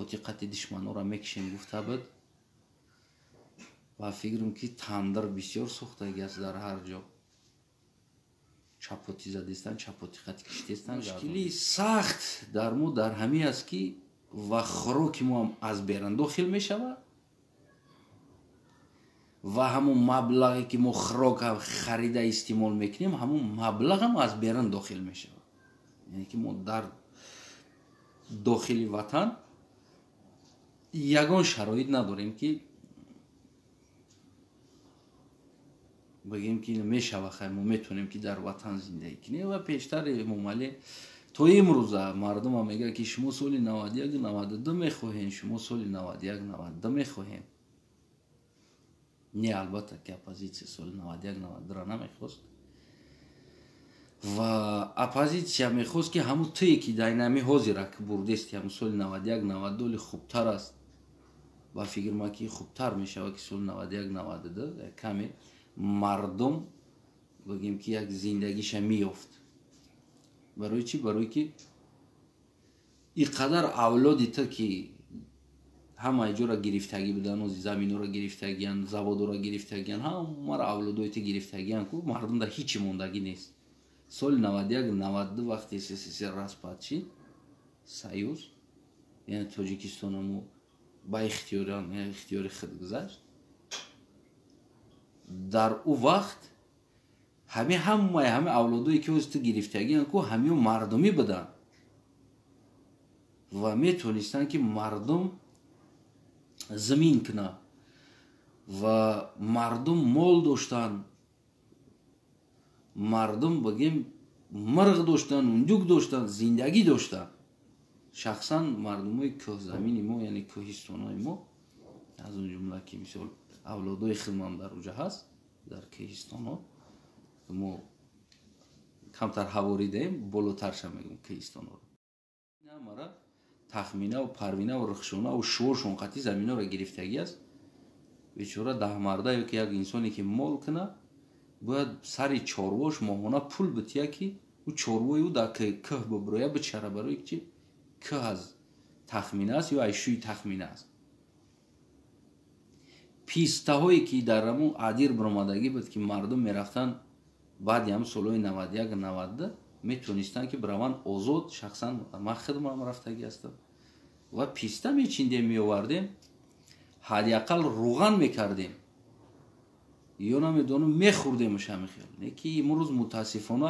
Чапоти қати душманора мекишем гуфта буд. Ва фикрам ки тандир бисёр сӯхтагӣ аст дар ҳар ҷо. Чапоти задистан, чапоти қати киштестан. Мушкили сахт дар мо дар ҳамин аст ки ва хӯроки мо ҳам аз берун дохил мешавад ва ҳамон маблағе ки мо хӯрок харида истеъмол мекунем, ҳамон маблағ ҳам аз берун дохил мешавад. Яъне ки мо дар дохили ватан ягон шароит надорем ки бигем ки мешава, хай мо метавонем ки дар ватан зиндагӣ кунем. Ва пештар Эмомалӣ то имрӯза мардумам мегӯяд ки шумо соли 91 92 мехоҳем, шумо соли 91 92 мехоҳем. Не, албатта ки оппозитсия соли 91 92 намехост ва оппозитсия мехост ки ҳамун туе ки дар инами ҳозира ки бурдести ҳамун соли 91 92 хубтар аст. Ба фикр ма ки хубтар мешавад ки соли 91 92 каме мардум бигем ки як зиндагиша меёфт. Барои чӣ? Барои ки ин қадар авлоди ту ки ҳамаи ҷора гирифтагӣ будан, заминора гирифтагиян, заводора гирифтагиян, ҳамаро авлодои ту гирифтагиян, ку мардум дар ҳичи мондагӣ нест. Соли 91 92 вақти СССР распад шид, союз, яъне Тоҷикистонамо ба ихтиёри худ гузашт. Дар ӯ вақт ҳами ҳамаи ҳами авлодое ки ҳозир ту гирифтагиян, ку ҳамиё мардумӣ буданд ва метавонистанд ки мардум замин кунад ва мардум мол доштанд, мардум бигем мирғ доштанд, ундук доштанд, зиндагӣ доштанд. Шахсан мардумои кӯҳзамини мо, яъне кӯҳистонои мо, аз он ҷумла ки мисол авлодои хидмам дар уҷа ҳаст, дар кӯҳистонҳо мо камтар ҳаворидаем, болотарша мегӯм кӯҳистонҳоро. Ҳамара Тахминаву Парвинаву Рухшонаву шуошон қатъи заминҳоро гирифтагӣ аст. Бечора даҳмарда ё ки як инсоне ки мол кунад, бояд сари чорвош моҳона пул бития ки ӯ чорвои ӯ дар кӯҳ бибироя бичара, барои чи кӯҳ аз тахмина аст ё айшӯи тахмина аст. Пистаҳое ки дар ҳамун адир биромадагӣ буд ки мардум мерафтанд баъди ҳамун солҳои 91 92 метавонистанд ки бираванд озод. Шахсан ман хидмам рафтагӣ ҳастам ва писта мечиндем, меовардем, ҳадди ақал рӯған мекардем ё намедонам мехӯрдемш ҳамин хел. Не ки имрӯз мутаассифона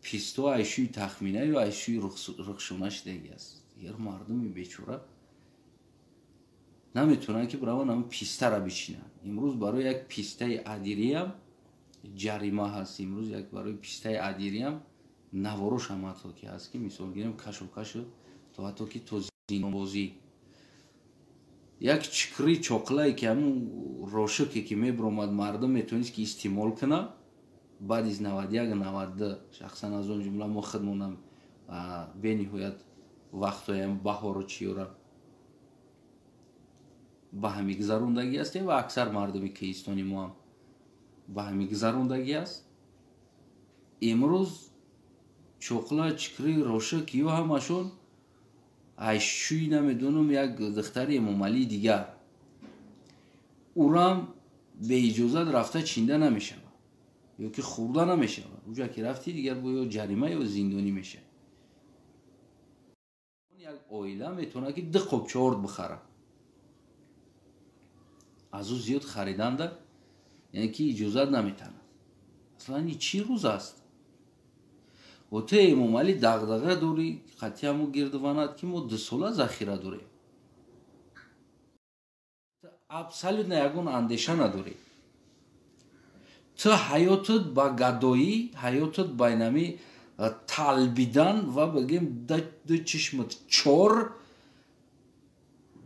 писто айшӯи тахмина ё айшӯи рухшона шидагӣ аст. Дигар мардуми бечора наметавонанд ки бираванд ҳамун пистара бичинанд. Имрӯз барои як пистаи адириам ҷарима ҳаст. Имрӯз як барои пистаи адириам наворош ҳам ҳатто ки ҳаст ки мисол гирем кашу-кашу то ҳатто ки то зиндонбозӣ. Як чикри чоқлае ки ҳамун рошуке ки мебиромад мардум метавонист ки истеъмол кунад баъд из 91 92. Шахсан аз он ҷумла мо худмонам бениҳоят вақтҳоям баҳору чиёра ба ҳами гузарондагӣ ҳастем ва аксар мардуми кӯҳистони мо ҳам ба ҳами гузарондагӣ аст. Имрӯз чоқла, чикри, рошук ё ҳамашон айшӯи намедонам як духтари Эмомалии дигар, ӯрам беиҷозат рафта чинда намешавад ё ки хӯрда намешавад. Уҷа ки рафти дигар бо ё ҷарима ё зиндонӣ мешавад. Як оила метавонад ки 2 қоб чорт бихарад, аз ӯ зиёд хариданда яъне ки иҷозат наметавонад. Аслан ин чӣ рӯз аст? О ту Эмомалӣ дағдаға дорӣ, қатъи ҳамун гирдуванат ки мо 2 сола захира дорем. Ту абсолютно ягон андеша надорӣ. Ту ҳаётат ба гадоӣ, ҳаётат ба инами талбидан ва бигем ду чишмат чор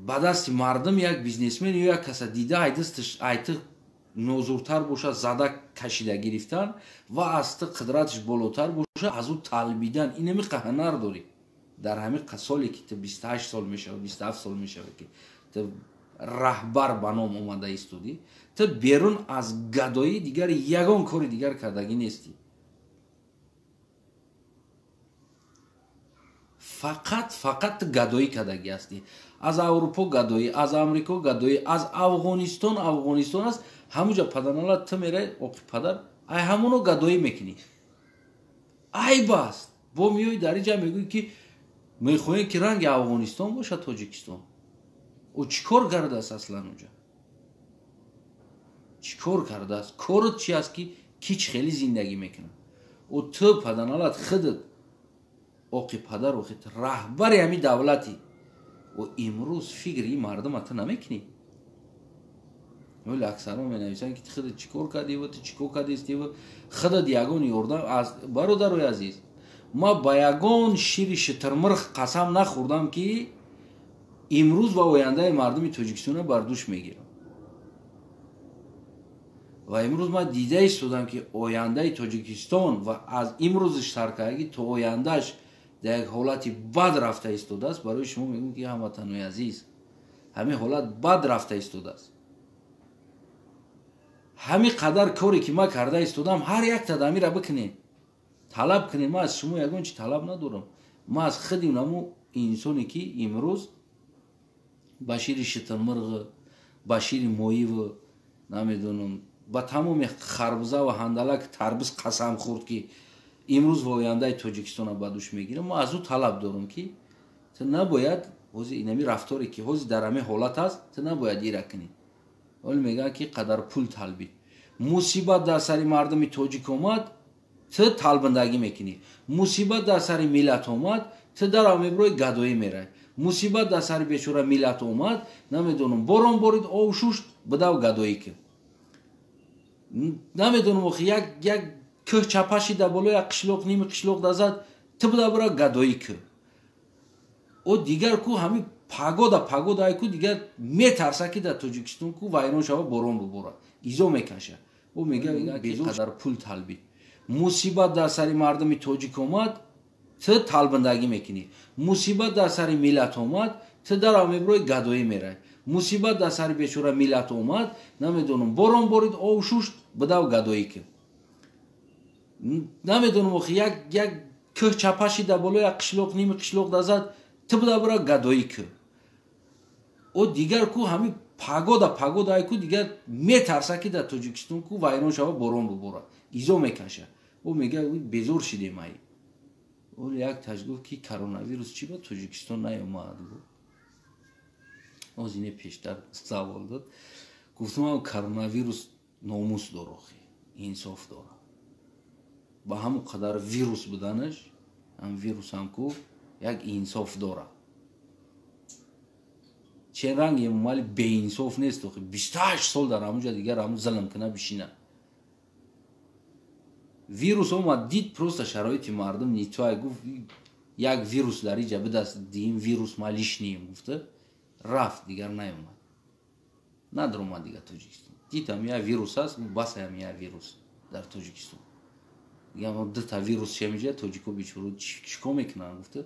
ба дасти мардум як бизнесмен ё як каса дида айдасташ айти нозуртар бошад зада кашида гирифтан ва аз ту қудраташ болотар бошад аз ӯ талбидан. Инами ҳунар дорӣ. Дар ҳамин соле ки ту 28 сол мешавад, 27 сол мешавад ки ту раҳбар ба ном омада истодӣ, ту берун аз гадоӣ дигар ягон кори дигар кардагӣ нестӣ. Фақат ту гадоӣ кардагӣ ҳастӣ. Аз Аврупо гадоӣ, аз Амрико гадоӣ, аз Афғонистон, Афғонистон аст, ҳамуҷа паданалат ту мерай, оқи падар, ай ҳамоно гадоӣ мекунӣ. Айб аст. Бо меоӣ дар инҷа мегӯӣ ки мехоҳем ки ранги Афғонистон бошад Тоҷикистон. Ӯ чӣ кор кардааст аслан онҷа? Чӣ кор кардааст? Корот чи аст ки ки чӣ хеле зиндагӣ мекунад? Ӯ ту паданалат худат оқи падар, охи ту раҳбари ҳамин давлатӣ. Ӯ имрӯз фикри ин мардума ту намекунӣ. Вале аксарон менависанд ки ту худат чӣ кор кардӣ ва ту чӣ кор кардистӣ ва худат ягон ёрдам аз бародарои азиз, ма ба ягон шири шитирмирх қасам нахӯрдам ки имрӯз ва ояндаи мардуми Тоҷикистонро бар дӯш мегирам. Ва имрӯз ман дида истодам ки ояндаи Тоҷикистон ва аз имрӯзиш саркардагӣ то ояндааш дар як ҳолати бад рафта истодааст. Барои шумо мегӯям ки ҳамватанои азиз, ҳамин ҳолат бад рафта истодааст. Ҳамин қадар коре ки ман карда истодам, ҳар як тадамира бикунед, талаб кунед. Ман аз шумо ягон чи талаб надорам. Ман аз худи наму инсоне ки имрӯз ба шири шитирмирғ, ба шири моив, намедонам, ба тамоми харбуза ва ҳандалак тарбуз қасам хӯрд ки имрӯз ва ояндаи Тоҷикистонро ба дӯш мегирам. Ман аз ӯ талаб дорам ки ту набояд ҳозир инами рафторе ки ҳозир дар ҳамин ҳолат аст, ту набояд ира кунӣ. Вале мегӯянд ки қадар пул талбид. Мусибат дар сари мардуми тоҷик омад, ту талбандагӣ мекунӣ. Мусибат дар сари миллат омад, ту дарав мебирои гадоӣ мерай. Мусибат дар сари бечора миллат омад, намедонам, борон борид, об шушт, бидав гадоӣ кун. Намедонам, охи як кӯҳ чапа шида боло як қишлоқ, ними қишлоқ дазад, ту буда бира гадоӣ кун. О дигар ку ҳамин пагода, пагода ай ку дигар метарса ки дар Тоҷикистон ку вайрон шава, борон бибора, изо мекаша. О мегӯяд ки қадар пул талбид. Мусибат дар сари мардуми тоҷик омад, ту талбандагӣ мекунӣ. Мусибат дар сари миллат омад, ту дарав мебирои гадоӣ мерай. Мусибат дар сари бечора миллат омад, намедонам, борон борид, об шушт, бидав гадоӣ кун. Намедонам, охи як кӯҳ чапа шида боло як қишлоқ, ними қишлоқ дазад, ту буда бира гадоӣ кун. О дигар ку ҳамин пагода, пагода ай ку дигар метарса ки дар Тоҷикистон ку вайрон шава, борон бибора, изо мекаша. О мегӯяд безор шидем ай. Оли як таш гуфт ки коронавирус чӣ ба Тоҷикистон наёмад гуфт. Оз ине пештар савол дод. Гуфтам коронавирус номус дора, охи, инсоф дора. Ба ҳамон қадар вирус буданаш, ҳам вирусам ку як инсоф дора. Че ранг Эмомалӣ беинсоф нест, охи, 28 сол дар ҳамонҷа дигар ҳамон зулм кина бишина. Вирус омад, дид просто шароити мардум нитоай, гуфт як вирус дар иҷа бидаст, дим вирус ма лишним гуфта, рафт, дигар наёмад. Надромад дигар Тоҷикистон. Дидам як вирус аст, бас ҳам як вирус дар Тоҷикистон. Дигар дута вирус шемиҷа, тоҷико бечора чӣ кор мекунанд гуфта.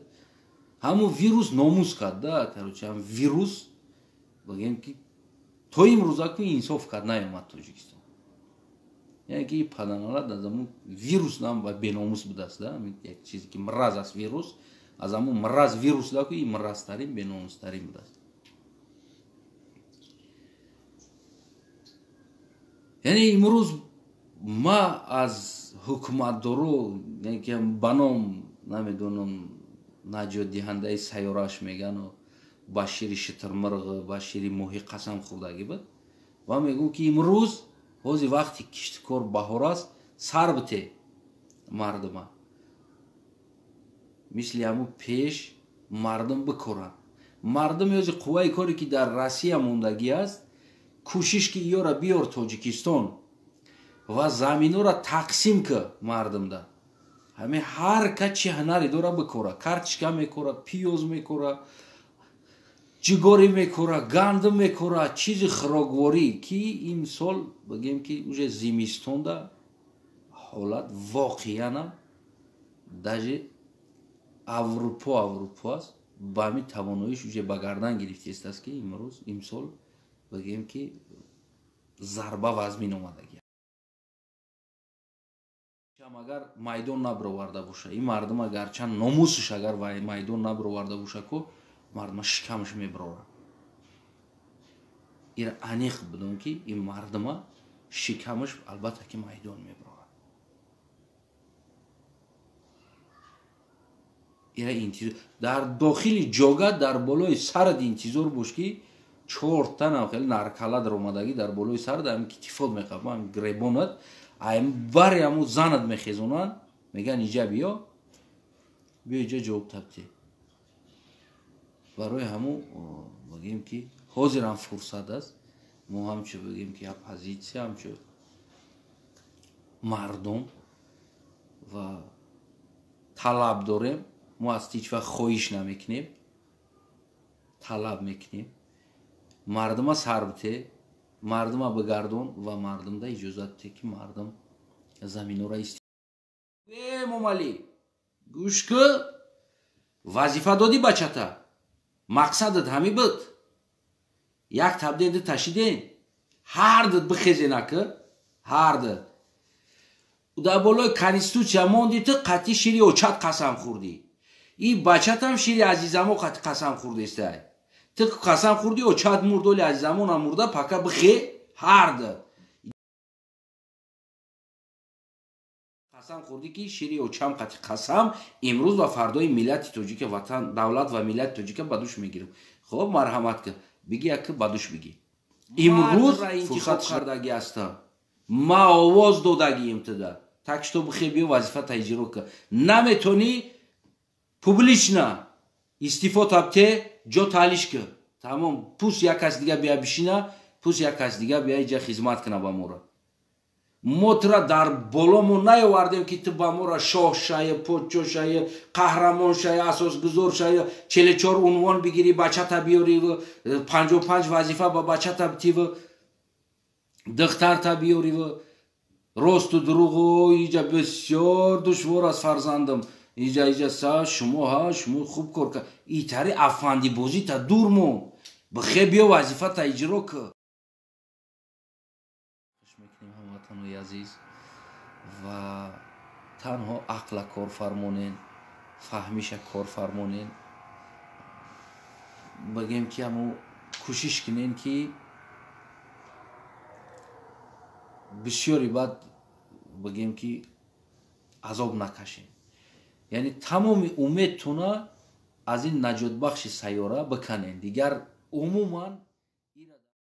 Ҳамон вирус номус кард, да, короче, ҳам вирус бигем ки то имрӯза ку инсоф кард, наёмад Тоҷикистон. Яъне ки паданалат аз ҳамон вирус нам ва беномус будааст, да, як чизе ки мраз аст вирус, аз ҳамон мраз вирус да ку ин мразтарин, беномустарин будааст. Яъне имрӯз ма аз ҳукуматдоро, яъне ки ба ном намедонам наҷотдиҳандаи сайёраш мегану ба шири шитирмирғ, ба шири моҳӣ қасам хӯрдагӣ буд, ва мегӯм ки имрӯз ҳозир вақти киштикор баҳор аст, сар бите мардума. Мисли ҳамун пеш мардум бикоранд. Мардум ёзи қувваи коре ки дар Россия мондагӣ аст, кӯшиш ки иёра биёр Тоҷикистон ва заминора тақсим ки мардумда. Ҳамин ҳар ка чӣ ҳунаре дора бикора, картишка мекора, пиёз мекора, ҷигорӣ мекора, гандум мекора, чизи хӯрокворӣ ки имсол бигем ки уже зимистонда ҳолат воқеанам даже Аврупо Аврупо аст, ба ҳамин тавоноиш уже ба гардан гирифтааст ки имрӯз имсол бигем ки зарба вазмин омадагӣ. Агар майдон набироварда боша, ин мардум агарчанд номусш агар майдон набироварда боша, ку мардума шикамаш мебирорад. Ира аниқ бидон, ки ин мардума шикамаш албатта ки майдон мебирорад. Ира интизор дар дохили ҷога, дар болои сарат интизор бош, ки чорта нав хеле наркала даромадагӣ дар болои сарат ҳамин китифот меқаб, ҳамин гребонат ай бари ҳаму занат мехезонанд, мегӯянд: иҷа биё, биё иҷа ҷавоб табти. Барои ҳаму бигем, ки ҳозирам фурсат аст. Мо ҳамчу бигем, ки оппозитсия, ҳамчу мардум ва талаб дорем. Мо аз ҳеҷ вақт хоҳиш намекунем, талаб мекунем: мардума сар бите, мардума бигардон ва мардумда иҷозат бите, ки мардум заминора. Эмомалӣ, гӯш ку, вазифа додӣ бачата, мақсадат ҳами буд. Як табден ташиден, ҳардут бихезенаки, ҳардут дар болои конститутсия монди. Ту қатъи шири очат қасам хӯрдӣ, и бачатам шири азизамо қатъи қасам хӯрдестай. Ту қасам хӯрдӣ, очат мурд, оли азизамо намурда. Пока бихе, ҳардут қасам хӯрдӣ, ки шири очам қатъи қасам, имрӯз ва фардои миллати тоҷика, ватан, давлат ва миллати тоҷика ба душ мегирам. Хоб, марҳамат ка, биги, яки ба душ биги. Имрӯз интихоб кардагӣ ҳастам, ма овоз додагием туда. Так что бихе, биё, вазифата иҷро ка. Наметонӣ, публично истифо табте, ҷо таълиш ка, тамом. Пусть як кас дига бия бишина, пусть як кас дига бия иҷа хизмат кина ба мора. Мо тура дар боломо наёвардем, ки ту ба мора шоҳ шая, подшо шая, қаҳрамон шая, асосгузор шая, 44 унвон бигирӣ, бачата биёрӣ, 55 вазифа ба бачата битиву духтарта биёриву. Росту дурӯғу иҷа бисёр душвор аст, фарзандам. Иҷа са шумо ҳа, шумо хуб кор кар. Итари афандибозита дур мон, бихе, биё, вазифата иҷро кӣ. Мекунем, ҳамватанои азиз, ва танҳо ақла кор фармонен, фаҳмиша кор фармонен. Бигем, ки ҳамо кӯшиш кунен, ки бисёри баъд бигем, ки азоб накашем. Яъне тамоми умедтона аз ин наҷотбахши сайёра биканен, дигар умуман.